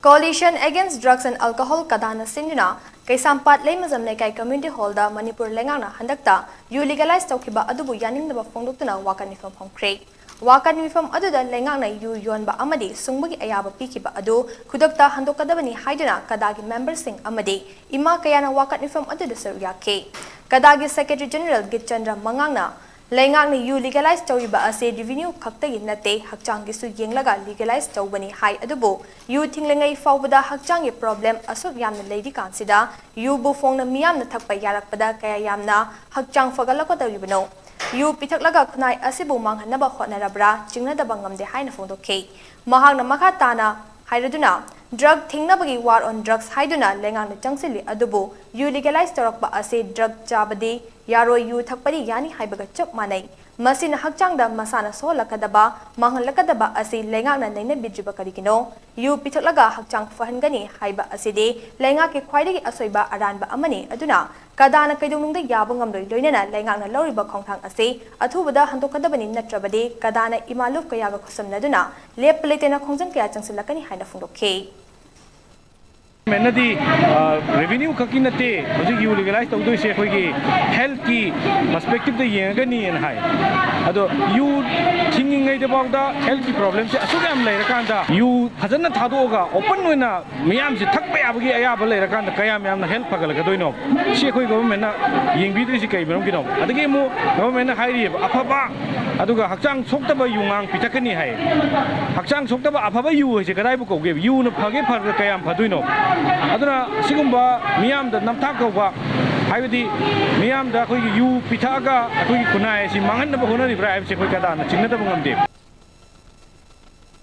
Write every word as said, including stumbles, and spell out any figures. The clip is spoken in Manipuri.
Coalition Against Drugs and Alcohol, ꯀꯗꯥꯅ ꯁꯤꯟꯗꯨꯅ ꯀꯩꯁꯥꯝꯄꯥꯠ ꯂꯩꯃꯖꯝ ꯂꯩꯀꯥꯏ community hall ꯗ ꯃꯅꯤꯄꯨꯔ ꯂꯩꯉꯥꯛꯅ ꯍꯟꯗꯛꯇ ꯌꯨ legalize ꯇꯧꯈꯤꯕ ꯑꯗꯨꯕꯨ ꯌꯥꯅꯤꯡꯗꯕ ꯐꯣꯡꯗꯣꯛꯇꯨꯅ ꯋꯥꯀꯠ ꯃꯤꯐꯝ ꯐꯣꯡꯈ꯭ꯔꯦ꯫ ꯋꯥꯀꯠ ꯃꯤꯐꯝ ꯑꯗꯨꯗ ꯂꯩꯉꯥꯛꯅ ꯌꯨ ꯌꯣꯟꯕ ꯑꯃꯗꯤ ꯁꯨꯡꯕꯒꯤ ꯑꯌꯥꯕ ꯄꯤꯈꯤꯕ ꯑꯗꯨ ꯈꯨꯗꯛꯇ ꯍꯟꯗꯣꯛꯀꯗꯕꯅꯤ ꯍꯥꯏꯗꯨꯅ ꯀꯗꯥꯒꯤ member ꯁꯤꯡ ꯑꯃꯗꯤ ꯏꯃꯥ ꯀꯌꯥꯅ ꯋꯥꯀꯠ ꯃꯤꯐꯝ ꯑꯗꯨꯗ ꯁꯔꯨꯛ ꯌꯥꯈꯤ꯫ ꯀꯗꯥꯒꯤ Secretary General ꯒꯤꯠꯆꯟꯗ꯭ꯔ ꯃꯉꯥꯡꯅ ꯂꯩꯉꯥꯛꯅ ꯌꯨ legalize ꯇꯧꯔꯤꯕ ꯑꯁꯤ revenue ꯈꯛꯇꯒꯤ ꯅꯠꯇꯦ, ꯍꯛꯆꯥꯡꯒꯤꯁꯨ ꯌꯦꯡꯂꯒ legalize ꯇꯧꯕꯅꯤ ꯍꯥꯏ꯫ ꯑꯗꯨꯕꯨ ꯌꯨ ꯊꯤꯡꯂꯤꯉꯩ ꯐꯥꯎꯕꯗ ꯍꯛꯆꯥꯡꯒꯤ problem ꯑꯁꯨꯛ ꯌꯥꯝꯅ ꯂꯩꯔꯤꯀꯥꯟꯁꯤꯗ ꯌꯨꯕꯨ ꯐꯣꯡꯅ ꯃꯤꯌꯥꯝꯅ ꯊꯛꯄ ꯌꯥꯔꯛꯄꯗ ꯀꯌꯥ ꯌꯥꯝꯅ ꯍꯛꯆꯥꯡ ꯐꯒꯠꯂꯛꯀꯗꯧꯔꯤꯕꯅꯣ? ꯌꯨ ꯄꯤꯊꯛꯂꯒ ꯈꯨꯟꯅꯥꯏ ꯑꯁꯤꯕꯨ ꯃꯥꯡꯍꯟꯅꯕ ꯍꯣꯠꯅꯔꯕ꯭ꯔꯥ ꯆꯤꯡꯅꯗꯕ ꯉꯝꯗꯦ ꯍꯥꯏꯅ ꯐꯣꯡꯗꯣꯛꯈꯤ꯫ ꯃꯍꯥꯛꯅ ꯃꯈꯥ ꯇꯥꯅ ꯍꯥꯏꯔꯗꯨꯅ, drug ꯊꯤꯡꯅꯕꯒꯤ war on drugs ꯍꯥꯏꯗꯨꯅ ꯂꯩꯉꯥꯛꯅ ꯆꯪꯁꯤꯜꯂꯤ, ꯑꯗꯨꯕꯨ ꯌꯨ legalize ꯇꯧꯔꯛꯄ ꯑꯁꯤ drug ꯆꯥꯕꯗꯤ ꯌꯥꯔꯣꯏ, ꯌꯨ ꯊꯛꯄꯗꯤ ꯌꯥꯅꯤ ꯍꯥꯏꯕꯒ ꯆꯞ ꯃꯥꯟꯅꯩ꯫ ꯃꯁꯤꯅ ꯍꯛꯆꯥꯡꯗ ꯃꯁꯥꯅ ꯁꯣꯛꯍꯜꯂꯛꯀꯗꯕ, ꯃꯥꯡꯍꯜꯂꯛꯀꯗꯕ ꯑꯁꯤ ꯂꯩꯉꯥꯛꯅ ꯅꯩꯅꯕꯤꯗ꯭ꯔꯤꯕ ꯀꯔꯤꯒꯤꯅꯣ? ꯌꯨ ꯄꯤꯊꯛꯂꯒ ꯍꯛꯆꯥꯡ ꯐꯍꯟꯒꯅꯤ ꯍꯥꯏꯕ ꯑꯁꯤꯗꯤ ꯂꯩꯉꯥꯛꯀꯤ ꯈ꯭ꯋꯥꯏꯗꯒꯤ ꯑꯁꯣꯏꯕ ꯑꯔꯥꯟꯕ ꯑꯃꯅꯤ꯫ ꯑꯗꯨꯅ ꯀꯗꯥꯅ ꯀꯩꯗꯧꯅꯨꯡꯗ ꯌꯥꯕ ꯉꯝꯂꯣꯏ, ꯂꯣꯏꯅꯅ ꯂꯩꯉꯥꯛꯅ ꯂꯧꯔꯤꯕ ꯈꯣꯡꯊꯥꯡ ꯑꯁꯤ ꯑꯊꯨꯕꯗ ꯍꯟꯗꯣꯛꯀꯗꯕꯅꯤ, ꯅꯠꯇ꯭ꯔꯕꯗꯤ ꯀꯗꯥꯅ ꯏꯃꯥ ꯂꯨꯞ ꯀꯌꯥꯒ ꯈꯨꯠꯁꯝꯅꯗꯨꯅ ꯂꯦꯞꯄ ꯂꯩꯇꯅ ꯈꯣꯡꯖꯪ ꯀꯌꯥ ꯆꯪꯁꯤꯜꯂꯛꯀꯅꯤ ꯍꯥꯏꯅ ꯐꯣꯡꯗꯣꯛꯈꯤ꯫ ꯒꯣꯔꯃꯦꯟꯅꯗꯤ, ꯑ, revenue ꯈꯛꯀꯤ ꯅꯠꯇꯦ ꯍꯧꯖꯤꯛ ꯌꯨ legalize ꯇꯧꯗꯣꯏꯁꯦ ꯑꯩꯈꯣꯏꯒꯤ healthꯀꯤ perspectiveꯇ ꯌꯦꯡꯉꯒꯅꯤꯅ ꯍꯥꯏ꯫ ꯑꯗꯣ ꯌꯨ ꯊꯤꯡꯉꯤꯉꯩꯗꯐꯥꯎꯗ healthꯀꯤ problemꯁꯦ ꯑꯁꯨꯛ ꯌꯥꯝ ꯂꯩꯔꯀꯥꯟꯗ ꯌꯨ ꯐꯖꯅ ꯊꯥꯗꯣꯛꯑꯒ open ꯑꯣꯏꯅ ꯃꯤꯌꯥꯝꯁꯦ ꯊꯛꯄ ꯌꯥꯕꯒꯤ ꯑꯌꯥꯕ ꯂꯩꯔꯀꯥꯟꯗ ꯀꯌꯥꯝ ꯌꯥꯝꯅ health ꯐꯒꯠꯂꯛꯀꯗꯣꯏꯅꯣ? ꯁꯤ ꯑꯩꯈꯣꯏ ꯒꯣꯔꯃꯦꯟꯅ ꯌꯦꯡꯕꯤꯗ꯭ꯔꯤꯁꯤ ꯀꯩ ꯃꯔꯝꯒꯤꯅꯣ? ꯑꯗꯒꯤ ꯑꯃꯨꯛ ꯒꯣꯔꯃꯦꯟꯅ ꯍꯥꯏꯔꯤꯑꯕ ꯑꯐꯕ ꯑꯗꯨꯒ ꯍꯛꯆꯥꯡ ꯁꯣꯛꯇꯕ ꯌꯨꯉꯥꯡ ꯄꯤꯊꯛꯀꯅꯤ ꯍꯥꯏ꯫ ꯍꯛꯆꯥꯡ ꯁꯣꯛꯇꯕ ꯑꯐꯕ ꯌꯨ ꯍꯥꯏꯁꯦ ꯀꯗꯥꯏꯕꯨ ꯀꯧꯒꯦ? ꯌꯨꯅ ꯐꯒꯦ ꯐꯔꯒ ꯀꯌꯥꯝ ꯐꯗꯣꯏꯅꯣ? ꯑꯗꯨꯅ ꯁꯤꯒꯨꯝꯕ ꯃꯤꯌꯥꯝꯗ ꯅꯝꯊꯥꯛ ꯇꯧꯕ, ꯍꯥꯏꯕꯗꯤ ꯃꯤꯌꯥꯝꯗ ꯑꯩꯈꯣꯏꯒꯤ ꯌꯨ ꯄꯤꯊꯛꯑꯒ ꯑꯩꯈꯣꯏꯒꯤ ꯈꯨꯟꯅꯥꯏ ꯑꯁꯤ ꯃꯥꯡꯍꯟꯅꯕ ꯍꯣꯠꯅꯔꯤꯕ꯭ꯔꯥ ꯍꯥꯏꯕꯁꯦ ꯑꯩꯈꯣꯏ ꯀꯗꯥꯅ ꯆꯤꯡꯅꯗꯕ ꯉꯝꯗꯦ꯫